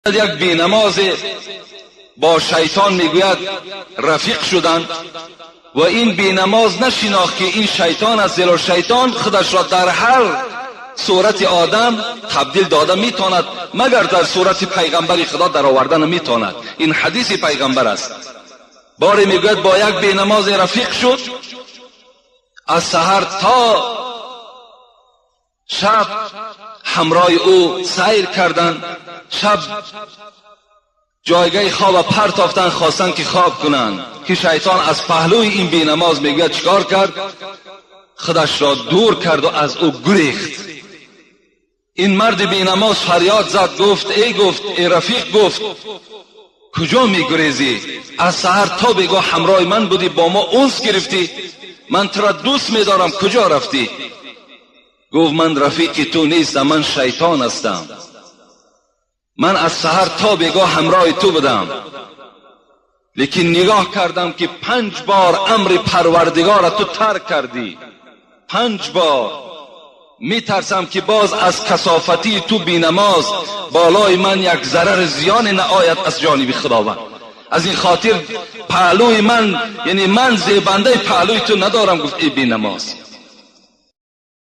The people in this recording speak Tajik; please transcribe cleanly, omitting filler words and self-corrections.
Як бенамоз бо шайтон мегӯяд рафиқ шуданд ва ин бенамоз нашинохт, ки ин шайтон аст, зеро шайтон худашро дар ҳар сурати одам табдил дода метавонад, магар дар сурати пайғамбари Худо дароварда наметавонад. Ин ҳадиси пайғамбар аст. Боре мегӯяд бо як бенамоз рафиқ шуд, аз саҳар то шаб ҳамроҳи ӯ сайр карданд, шаб ҷойгаҳи хоб партофтанд, хостанд ки хоб кунанд, ки шайтон аз паҳлӯи ин бенамоз мегӯяд чикор кард? Худашро дур кард ва аз ӯ гурехт. Ин марди бенамоз фарёд зад, гуфт: эй, гуфт, эй рафиқ, гуфт, куҷо мегурезӣ? Аз саҳар то бегоҳ ҳамроҳи ман будӣ, бо мо унс гирифтӣ, ман туро дӯст медорам, куҷо рафтӣ? Гуфт: ман рафиқи ту нестам, ман шайтон ҳастам. Ман аз саҳар то бегоҳ ҳамроҳи ту будам, лекин нигоҳ кардам, ки 5 бор амри Парвардигорро ту тарк кардӣ, 5 бор. Метарсам, ки боз аз касофатии ту бенамоз болои ман як зарари зиёне наояд аз ҷониби Худованд. Аз ин хотир паҳлӯи ман, яъне ман зебандаи паҳлӯи ту надорам. Гуфт: эй бенамоз.